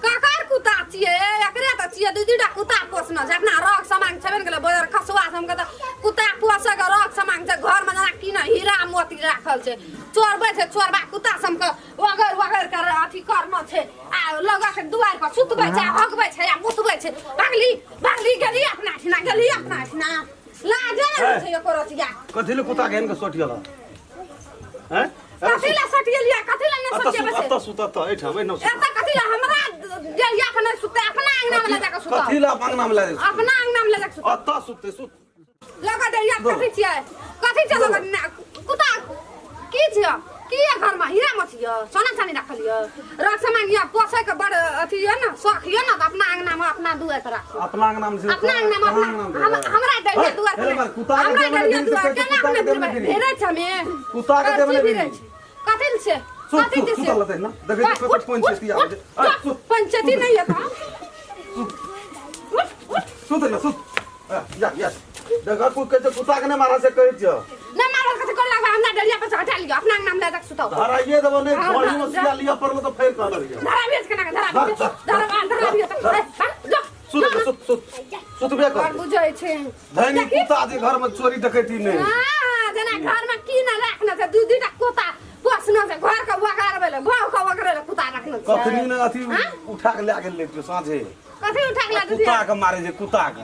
ककर कुत्ता छियै एकरे तऽ छियै दू दूटा कुत्ता पोसने छै अपना रग सामान छेबे ने केलै बजार खसुआ सबके तऽ कुत्ता पोसै के रग सामान छै घरमे जेना की ने हीरा मोती राखल छै चोरबै छै चोरबा कुत्ता सबके वगैर वगैर कर अथी करना छै आ लगा के दुआरि पर सुतबै छै आ हगबै छै आ मुतबै छै भागली भागली गेली अपना ठिना गेली अपना ठिना लाजे ने होइ छै एको रतिया कथी ले कुत्ता के इनके सोटियल हैं कथी ला सटियलिया कथी ला नहि अतऽ सटियबै सुत से अतऽ सुत अतऽ एहिठाम एहिठाम सुत एतऽ कथी ला हमरा डेढ़िया के नहि सुतै अपना अंगना में ले जाके सुतब कथी ला अंगना में ले जाके अपना अंगना में ले जाके सुतब अतऽ सुतते सुत लगा डेढ़िया कथी छियै कथी छै लगा कुत्ता की छियै की ये घर में हीरा मोती यऽ सोना चानी राखल यऽ रख सामान यऽ पोसै के बड़ अथी यऽ ने शौख यऽ ने तऽ अपना अंगना में अपना दुआरि पर राखू अपना अंगना में अपना अंगना में अपना हमरा डरिया दुआर पर कुत्ता के हमरा देबे डरिया ने दुआर गिरी, केना कुत्ता के अपने देबे ने गिरी। भिड़ै छै हमे कुत्ता के देबे ने भिड़ै गिरी। छै कथी ले छै सुत कथी सुत ले छै सुतल रहतै ना देखै छी कते पंचायती आबै छै अरे, सुत पंचायती नहीं है तो उठ उठ सुत ना सुत आ, जा जा देखा कोई कहै छै कुत्ता के नहि मारा से कहै छियौ ना मारल कथी कोन लागबा हमरा डरिया पर से हटा लियो अपना अंगना में ले जाके सुताओ धराइए देबो नहि हाँ, घड़ी में हाँ, सुइया लिअ पड़लो तऽ फेर कहल रहियै धरा भेज केना के धरा भेज धर, धरा धरा भेज ए, भाग, जो सुत सुत सुत सुतबे बड़ कर बुझै छै धनी कुत्ता जे घर में चोरी डकैती नहि हाँ, जेना घर में की ना राखने छै दू दूटा कुत्ता पोसने छै घर के वगारबै ले भाव के वगरै ले कुत्ता रखने छै कखनी ने अथी हाँ? उठा के लए गेल लेतियो साँझे कथी उठा के ला कुत्ता के मारे जे कुत्ता के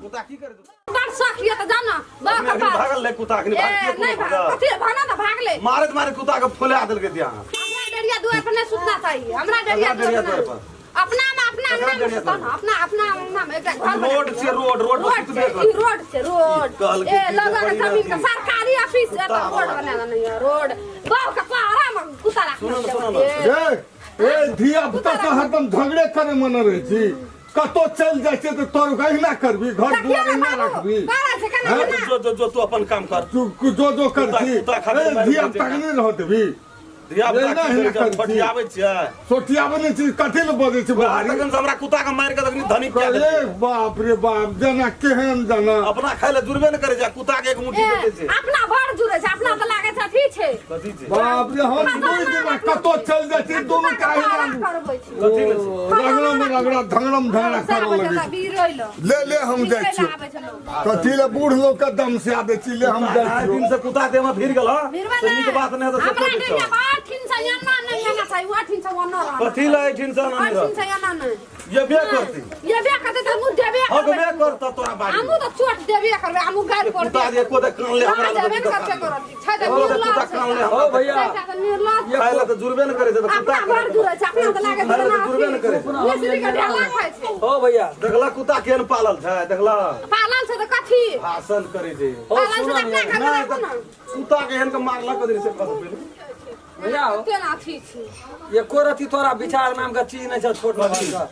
कुत्ता की करे बड़ शौक ये तऽ जाना बड़ अपने कपाल भागल ले कुत्ता के ए भाग नहीं भाग कथी भाना तऽ भाग ले मारैत मारैत कुत्ता के फुला देलकै दिया हमरा डरिया दुआर पर नहीं सुतना चाहिए हमरा डरिया हमरा डरिया दुआर दुआर पर अपना में अपना अंगना में डरिया सुता ना अपना अपना अंगना में एकटा घर बना रोड लिअ। छै, रोड, रोड पर रोड सुतबे छै कर। ई रोड छै रोड कहलकै ए कि लगा के बड़ी जमीन के अथी। सरकारी ऑफिस है कुत्ता तो रोड वाला। बना देने है रोड बाप के पहाड़ा में कुत्ता रखना सुनो ना, छै सुनो ना। ए, ए ए धिया पुता से हरदम झगड़े करे मन रहै छी कतौ चलि जाइ छै तऽ तोर अहिना करबी घर तऽ दुआर किया अहिना बाबू? रखबी करै छै केना हैं? केना जो जो जो तू अपन काम कर तू जो जो करছি कुत्ता खातिर ए मारि धिया दै छै। पुता के नहि रहऽ देबी धिया पुता एहिना की एहिना करै छै, करै छी। फटियाबै छियै सोटियाबै नहि छी कथी लए बजै छी बुढ़ारी तखन से हमरा कुत्ता के मारि के तखनी धनी कए अरे देलकै। बाप रे बाप जेना केहन जेना अपना खाय लए जुड़बे नहि करै छै आ कुत्ता के एक मुट्ठी ए, दे दै छै अपना बड़ जुड़ै छै अपना तऽ लागै छै अथी छै कथी छै बाप रे हम दुइ दिना कतौ चलि जाइ छी दुनू के पहाड़ा अहिना करबै छी कथी नहि छै रगड़म रगड़ा धंगड़म धंगड़ा करऽ लगै छै बिरैल ले ले हम जाइ छी आबै छै लोग कथी ले बूढ़ लोग के दम से आबै छी ले हम जाइ आइ छी दिन से कुत्ता देह में भिड़ गेल हँ बिरबा से नीक बात नहि हेतौ से हमरा कथी डरिया छौ आठिन से एना नहि एना छै आठिन से ओना रहना कथी ले एहिठिन से एना नहि आठिन रह से एना नहि ये बे करती ये बे करते तऽ हमहूँ देबे हगबे करबै करता तोरा बाड़ी हमहूँ तऽ चोट देबे करबै हमहूँ गारि पर कुत्ता जे एको दे कान ले हमरा देबे लग ने करते करत छै तऽ एको दे निर्लज कुत्ता छै कान ले ओ हमरा भैया छै तऽ निर्लज खाय लए तऽ जुड़बे नहि करै छै तऽ कुत्ता अपना घर जुड़ै छै अपना तऽ लागै छै खाय लए तऽ जुड़बे नहि करै छै मिस्त्री के ढेला खाइ छै ओ भैया देखला कुत्ता केहन पालल छै देखला पालल छै तऽ कथी भाषण करै छै ओ पालल छै सुन तऽ अपना घर नहि राखू तऽ ने कुत्ता के एहन के मारलक कदरी से कह पहिले भैया हो कते अथी छै एको रति तोरा विचार नाम के चीज नहि छै छोट मोबाइल के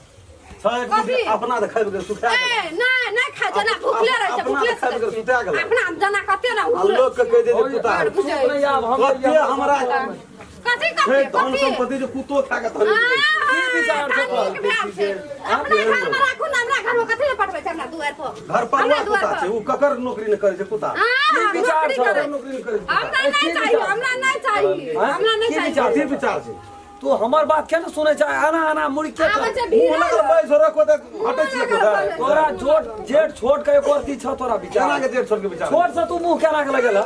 छै एक कथी? अपना तऽ खाबि गेल सुखा गेल ए नहि नहि खाइ जेना भूखले रहै छै अपना भूखले तऽ खाबि गेल सुता गेल अपना जेना कते ने आ लोक के कहि दे जे कुत्ता बड़ बुझै चुप नहि आब हम कते हमरा कथी छै कथी धन कथी संपत्ति जे कुत्तो खा के धन की विचार छै तोहर? नीक भेल छै अपना घर में राखू ने हमरा घर में कथी ले पठबै छै हमरा दुआर पर घर पर हमरा कुत्ता दुआर छै पर ओ ककर नौकरी नहि करै छै कुत्ता हाँ, की विचार नौकरी छौ? करै। नौकरी नहि करै छै कुत्ता। हमरा नहि की चाहिए विचार? हमरा नहि चाहिए हाँ? हमरा नहि की चाहिए विचार? कथी विचार छै तू हमर बात के ने सुनै छै आना आना मुड़ी के आबै छै मुँह भीड़ लगल बैस रखो तऽ हटै छियै कुत्ता तोरा छोट जेठ छोट के एको रति छौ तोरा केना विचार के जेठ छोट के विचार छोट से तू मुंह केना के लगेला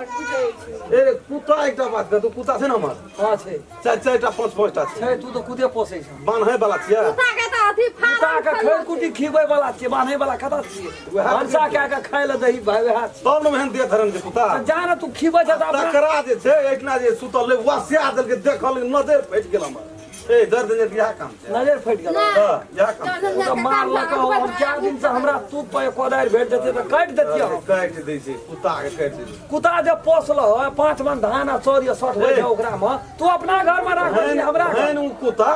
ए कुत्ता एकटा बात कह तू कुत्ता छै ने हमर हां छै चारि चारिटा पाँच पाँचटा छै छै तू तऽ खुदे पोसै छ बान्है वाला छियै कुत्ता के तऽ अथी कुत्ता फारम के खैर कुटी खिबै वाला छियै बान्है वाला कतऽ छियै वएह भनसा कए के खाय लए दही भाई वएह छियै तब ने ओहन देह धरन छै कुत्ता जा ने तू खिबै छ तऽ अपना तकरा जे छै एहिठिना जे सुतल रहै वसिया देलकै देखल नजर फटि गेल हमर ए दर्द जे इएह काम छै नजर फटि गेल हँ इएह काम छै ओ तऽ मारलक हौ, हम कए दिन से हमरा तू पे कोदारि भेट जेतै तऽ काटि देतियै हम काटि दै छै कुत्ता के काटि दै छै कुत्ता जे पोसल है 5 मन धान आ चाउर या 60 होइ छै ओकरा में तू अपना घर में राख एहन हमरा घर। एहन ओ कुत्ता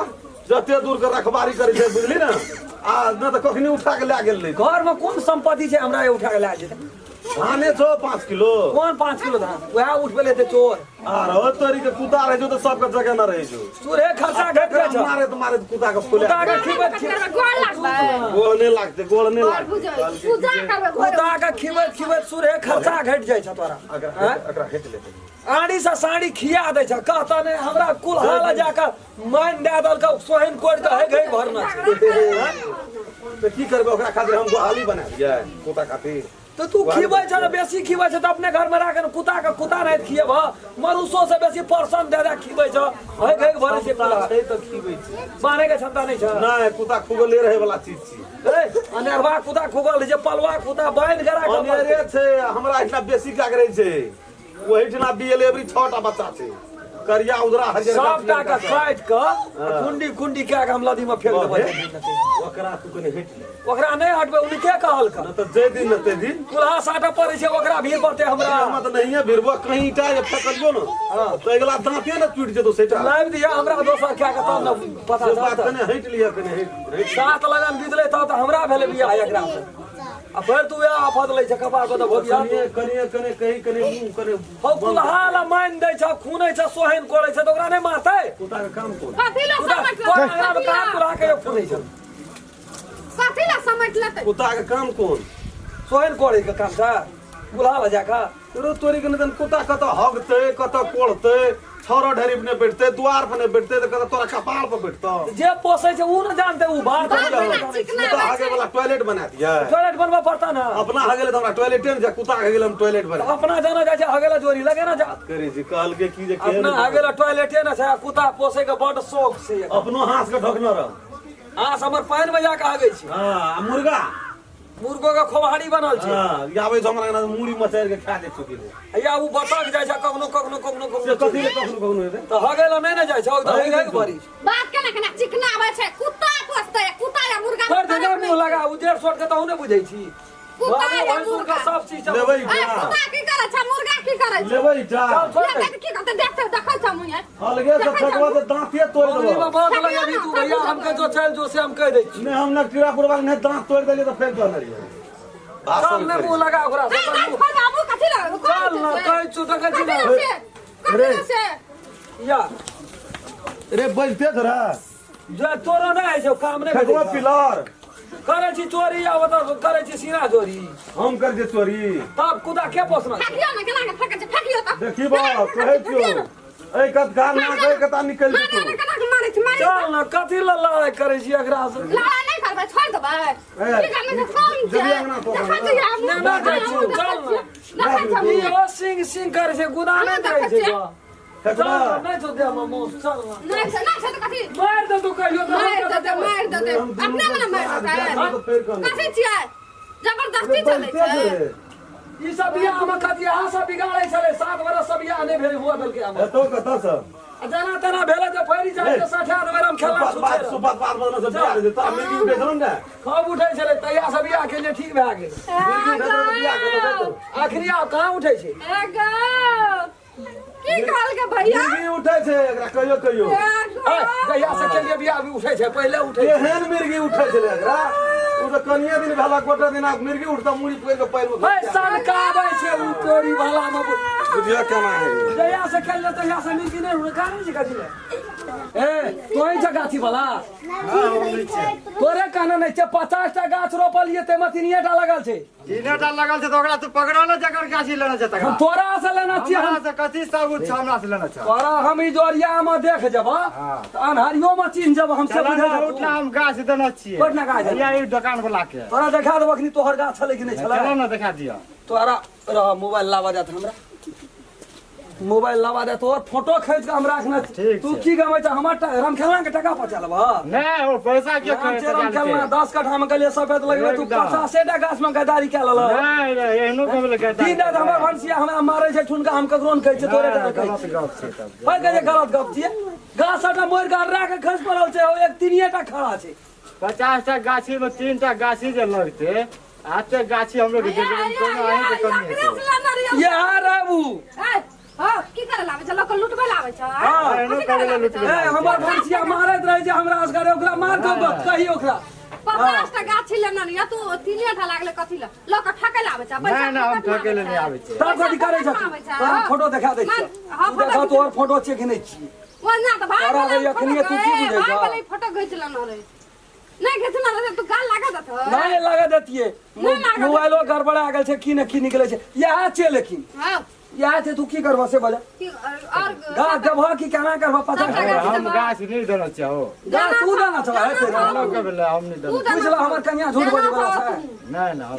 जते दूर के रखबारी करै छै बुझली ने आ नहि तऽ कखनी उठा के लए गेल रहै घर में कोन संपत्ति छै हमरा उठा के लए जेतै धाने छौ 5 किलो कोन 5 किलो धान वएह उठबे लेते चोर आरो तोरी के कुत्ता रहै छौ तऽ सबके जगह न रहै छौ चोरे खर्चा घटि जाइ छौ मारे तऽ मारे कुत्ता के फुला कुत्ता के खिबैत करबै गोर लागबै गोड़ नहि लागतै गोड़ नहि गोर लागतै बुझै कहलकै पूजा कि जे करबै घरे कुत्ता के खिबैत खिबैत सुरे खर्चा घटि जाइ छौ तोरा एकरा एकरा हेट लेतै आड़ी से साड़ी खिया दै छ कहता नै हमरा कुल्हा ल जाकर मान दे दलक सोहन कोड़ के हे गई भरना छै। तऽ की करबै ओकरा खातिर हम गोहाली बना दियै कुत्ता खातिर। तो तू खिबै छ न बेसी खिबै छ त अपने घर में राख न कुत्ता के कुत्ता नहीं खियब मरुसो से बेसी परसन दे दे खिबै छ हे गई भरे छै कुल्हा। छै तऽ खिबै छी। मारे के क्षमता नहीं छ। नहि कुत्ता खुगले रहै वाला चीज छी। ए अनेरवा कुत्ता खुगल छै पलवा कुत्ता बांध के राख। अनेरे छै हमरा एहिठिना बेसी क्या करै छै ओहिठिना बीएल एवरी 6टा बच्चा छै करिया उजरा हरियर सबटा के काटि के कुंडी कुंडी कए के हम लदी में फेंक देबै। ओकरा तू कने हटि ले। ओकरा नहि हटबै उनके कहलक। न तऽ जे दिन न ते दिन कुल्हा साटे पड़ै छै ओकरा भीड़ पड़तै हमरा। हमरा तऽ नहिये भिड़बो कहीं ईटा जे फेकलियो न तऽ अगिला दाँते न टूटि जेतौ सेटा। लाबि दिअ हमरा दोसर कए के तब न पता से बात चलतै। कने हटि लिअ कने हटि। 7 लगन बीतलै तब तऽ हमरा भेलै बियाह एकरा से। आ फेर तू वएह आफत लै छै कपार पर तऽ भोदिया। कनिये कनिये कने कहीं कने मुँह कने हौ कुल्हा ला मान दै छ खूनै छ सोहन करै छ तऽ ओकरा नहि मारतै। कुत्ता के काम कोन? कथी ला कुत्ता समट तोरा अंगना मे कहाँ कुल्हा के खूनै छ? कथी ला समट लेतै? कुत्ता के काम कोन? सोहन करै के काम छ कुल्हा ला जाके। रो तोरी के नदन कुत्ता कतऽ हगतै कतऽ कोड़तै छौरा ढेरी पर नहि बैठतै द्वार पर नहि बैठतै तऽ कतऽ तोरा कपार पर बैठतौ। जे पोसै छै उ न जानतै उ बाहर बाहर कतऽ बना चिकना कुत्ता हगे वाला टॉयलेट बना दियै। टॉयलेट बनबऽ पड़ता ना। अपना हगे ले तऽ हमरा टॉयलेटे ने छै कुत्ता हगे ले हम टॉयलेट बना। अपना जाना जाइ छै हगे ला जोरी लगे ना जा। करै छी कहलकै की जे अपना हगे ला टॉयलेटे ने छै कुत्ता पोसै के बड शौक छै। अपनो हाथ के ढकने रह। हाथ हमर पानि में जाके हगै छै। हां मुर्गा मुर्गो के खोभारी बनल छै। हां आबै छै हमरा अंगना मुड़ी मचारि के खा जाइ छै कि या उ बतक जाइ छै कखनो कखनो कखनो कखनो। से कथी ले कखनो कखनो हेतै? तऽ हगे ला नहि ने जाइ छै ओ तऽ हगे के भरी। बात केना केना चिकना आबै छै कुत्ता पोसतै कुत्ता या मुर्गा पर धंधा मुंह लगा उ डेढ़ सौ के तऽ नहि बुझै छी। कुत्ता या मुर्गा सब चीज लेबै ए कुत्ता की करै छै मुर्गा की करै छै? लेबै टा ये की करतै देखते देखै छ मुँह अलगे से फेकबो तऽ दाँते तोड़ि देबो। बात लगे तू भैया हमके जो चल जो से हम कह दै छी। नहि हम न कीड़ा पुरवा नहि दाँत तोड़ि देलियै तऽ फेक देने रहियै। चल ने मुंह लगा ओकरा से बाबू कथी लगा चल न कहै छु देखै छी ने कथी से या रे बजते रे जो तोरो नहि होइ छौ काम नहि फेकबो पिलर करै छी चोरी या ओतऽ करै छी सीना चोरी। हम करै छी चोरी तब कुदा के पोसना फेकियो ने केना के फेकै छै फेकियो तऽ देखी बा कहै छियौ ए कत गाल ना कह कता निकल जेतौ। केना के मारै छी मारै चल न कथी ल लड़ाई करै छी एकरा से? लड़ाई नहि करबै छोड़ देबै की करबै तऽ कम छै देखै छी नहि नहि जाइ छी चल न इहो सिंह सिंह करै छै गुदा नहि करै छै चल नहि छौ देह मे मौस चल न नहि छै नहि छै तऽ कथी मारि देतौ कहियो तऽ मारि देतै मारि देतै अपने मने मारि देतै कथी छियै जबरदस्ती चलै छै। ई सब बियाह मे कथी अहाँ सब बिगाड़ै छलै 7 बरस से बियाह नहि भेल हुआ देलकै हमर। एतौ कतऽ से जेना तेना भेलै तऽ फैरी जाइ छै 60 बेर हम खेलना छुछे रह। सुपत बात बदल से बियाह रहै तोरा मिर्गी उठै छलौ ने खूब उठै छलै तहिया से बियाह केलियै ठीक भए गेल। मिर्गी उठै छलौ बियाह केलौ। अखनी आब कहाँ उठै छै? की कहलकै भैया? मिर्गी उठै छै एकरा कहियो कहियो। जहिया से केलियै बियाह उठै छै पहिले उठै छै। एहन मिर्गी उठै छलै एकरा उ तऽ कनिये दिन भेला गोटे दिन आब मिर्गी उठता मुड़ी पकड़ि के पैर में है सनकाबै छै उ तोरी वाला मे बुझियो केना है। जहिया से केलियै तहिया से मिर्गी नहि उठै कारण छै कथी ले? ए तोही छ गाछी वाला? तोरे कहना नहि छै 50 टा गाछ रोपलियै ताहिमे 3 टा लगल छै। 3 टा लगल छै तऽ ओकरा तू पकड़ा ने जकर गाछी लेने छै तकरा। हम तोरा से लेना छियै। हमरा से कथी सबूत छै हमरा से लेना छै? तोरा हम ई जोरिया मे देख जेबऽ तऽ अन्हरियो मे चिन्ह जेबऽ हम से बुझै छै। उठना हम गाछ देने छियै। कोन गाछ? भैया ई दुकान वाला के। तोरा देखा देबऽ अखनी तोहर गाछ छलै कि नहि छलै। चलो ने देखा दिअ। तोरा रह मोबाइल लाबऽ देत हमरा। मोबाइल लाबा दे तोहर फोटो खींच के हम राखने छी। तू की गबै छ हमर रामखेलना के टका पचा लेबह? नहि ओ पैसा के रामखेलना 10 कट्ठा में गेलियै सफेद लगेबै तू 50 टा गाछ में गद्दारी कए लेलह। नहि नहि एहनो गबै गद्दारी दिन राति हमर भनसिया हमरा मारै छै ठुनका हम ककरो नहि कहै छियै तोरे टा कहै गलत गप छै तब। होइ कहै छै गलत गप छियै। गाछ सबटा मरि के अर्रा के खसि पड़ल छै एक 3 टा खड़ा छै। 50 टा गाछी में 3 टा गाछी जे लगतै आते गाछी हम लोग के कोनो अहीं के कमी हेतै। यहाँ रहू। हां की करे लाबै छै लोक लुटबै लाबै छै। हां हमर भनसिया मारैत रहै छै हमरा असगरे ओकरा मार के कही ओकरा। 50 टा गाछी लेने रहियै तू 3 टा लागलै कथी ले? लोक ठकै लाबै छै पैसा। नहि नहि हम ठकै ले नहि आबै छै। तब कथी करै छै? तोरा फोटो देखा दै छियौ। देखा तोहर फोटो छै कि नहि छी? ओना तऽ भाई तोरा अखनी तू की बुझै छ? भाई वाला फोटो घिच लेने रहै। नहीं घिचना रहै तू गाल लागा देत। नहीं लगा देतिए। मोबाइलो गड़बड़ा गेल छै की ने की निकलै छै। इएह छै लेकिन। हां इएह छै, तू की करबह से बजा। की और गाछ देबह कि केना करबह? 50 सबटा टा गाछ हम गाछ नहीं देना चाहो। गाछ तू देना छौ, हे तेरा। हम लोग के भेलै, हम नहीं तू देना। बुझल हमर कनिया झूठ बजै बला छै। नहीं नहीं।